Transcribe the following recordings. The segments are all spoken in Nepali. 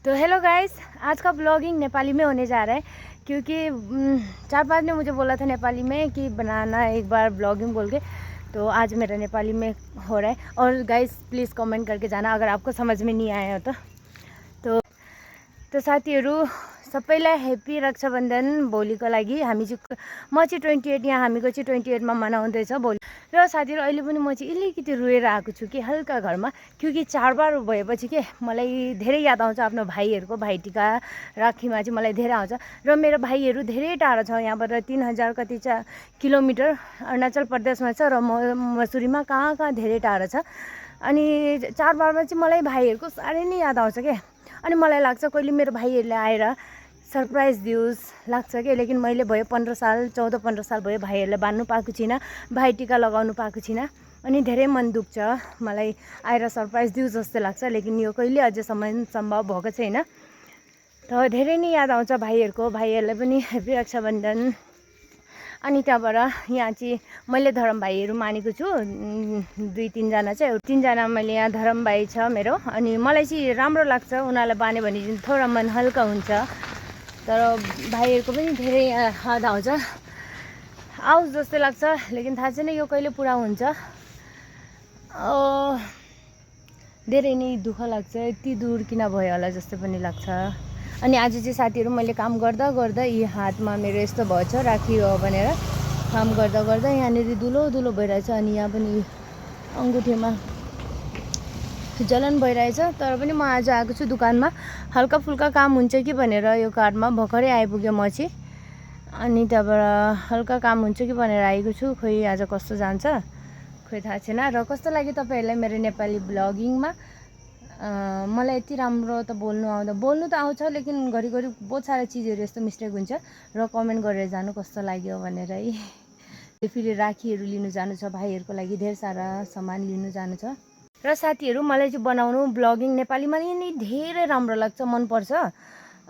तो हेलो गाइस, आज का ब्लॉगिंग नेपाली में होने जा रहा है क्योंकि 4-5 ने मुझे बोला था नेपाली में कि बनाना एक बार ब्लॉगिंग बोल के। तो आज मेरा नेपाली में हो रहा है। और गाइस प्लीज़ कमेंट करके जाना अगर आपको समझ में नहीं आया हो तो साथीहरू सबैलाई ह्याप्पी रक्षाबन्धन भोलिको लागि। म चाहिँ 28 यहाँ हामीको चाहिँ 28 मा मनाउँदैछ भोलि। र साथीहरू अहिले पनि म चाहिँ अलिकति रुएर आएको छु कि हल्का घरमा, क्योंकि चाडबाड भएपछि के मलाई धेरै याद आउँछ आफ्नो भाइहरूको। भाइटिका राखीमा चाहिँ मलाई धेरै आउँछ। र मेरो भाइहरू धेरै टाढा छ, यहाँबाट 3000 कति किलोमिटर अरुणाचल प्रदेशमा छ र मसुरीमा कहाँ कहाँ धेरै टाढा छ। अनि चाडबाडमा चाहिँ मलाई भाइहरूको साह्रै नै याद आउँछ क्या। अनि मलाई लाग्छ कहिले मेरो भाइहरूले आएर सरप्राइज दियोस् लाग्छ कि। लेकिन मैले भयो 15 साल 14-15 साल भयो भाइहरूलाई बाँध्नु पाएको छैन, भाइटिका लगाउनु पाएको छैन। अनि धेरै मन दुख्छ, मलाई आएर सरप्राइज दियोस् जस्तो लाग्छ। लेकिन यो कहिले अझैसम्म सम्भव भएको छैन। त धेरै नै याद आउँछ भाइहरूको। भाइहरूलाई पनि ह्याप्पी रक्षाबन्धन। अनि त्यहाँबाट यहाँ चाहिँ मैले धरम भाइहरू मानेको छु 2-3 जना चाहिँ। 3 जना मैले यहाँ धरम भाइ छ मेरो। अनि मलाई चाहिँ राम्रो लाग्छ उनीहरूलाई बान्यो भने थोडा मन हल्का हुन्छ। तर भाइहरूको पनि धेरै याद आओस् जस्तो लाग्छ। लेकिन थाहा छैन यो कहिले पुरा हुन्छ। धेरै नै दुःख लाग्छ, यति दूर किन भयो होला जस्तो पनि लाग्छ। अनि आज चाहिँ साथीहरू मैले काम गर्दा गर्दा यी हातमा मेरो यस्तो भएछ राखी हो भनेर काम गर्दा गर्दा यहाँनिर दुलो दुलो भइरहेछ। अनि यहाँ पनि अङ्गुठीमा जलन भइरहेछ। तर पनि म आज आएको छु दोकानमा, हल्का फुल्का काम हुन्छ कि भनेर यो कार्डमा भर्खरै आइपुग्यो म चाहिँ। अनि त्यहाँबाट हल्का काम हुन्छ कि भनेर आएको छु। खोइ आज कस्तो जान्छ खोइ थाहा छैन। र कस्तो लाग्यो तपाईँहरूलाई मेरो नेपाली ब्लगिङमा? मलाई यति राम्रो त बोल्नु त आउँछ, लेकिन घरिघरि बहुत सारा चिजहरू यस्तो मिस्टेक हुन्छ। र कमेन्ट गरेर जानु कस्तो लाग्यो भनेर है। फेरि राखीहरू लिनु जानु छ भाइहरूको लागि, धेरै सारा सामान लिनु जानु छ। र साथीहरू मलाई चाहिँ बनाउनु ब्लगिङ नेपालीमा नै धेरै राम्रो लाग्छ, मनपर्छ।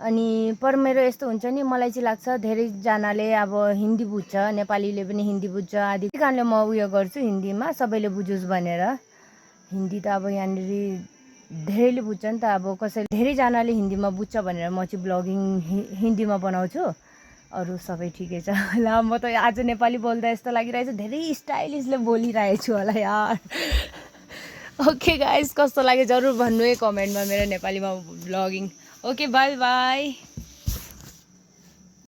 अनि पर मेरो यस्तो हुन्छ नि, मलाई चाहिँ लाग्छ धेरैजनाले अब हिन्दी बुझ्छ, नेपालीले पनि हिन्दी बुझ्छ आदि कारणले म उयो गर्छु हिन्दीमा सबैले बुझोस् भनेर। हिन्दी त अब यहाँनिर धेरैले बुझ्छ नि त, अब कसैले धेरैजनाले हिन्दीमा बुझ्छ भनेर म चाहिँ ब्लगिङ हिन्दीमा बनाउँछु। अरू सबै ठिकै छ। ल म त आज नेपाली बोल्दा यस्तो लागिरहेछ धेरै स्टाइलिसले बोलिरहेछु होला यार। ओके गाइस, कस्तो लाग्यो जरुर भन्नु है कमेन्टमा मेरो नेपालीमा ब्लगिङ। Okay by by.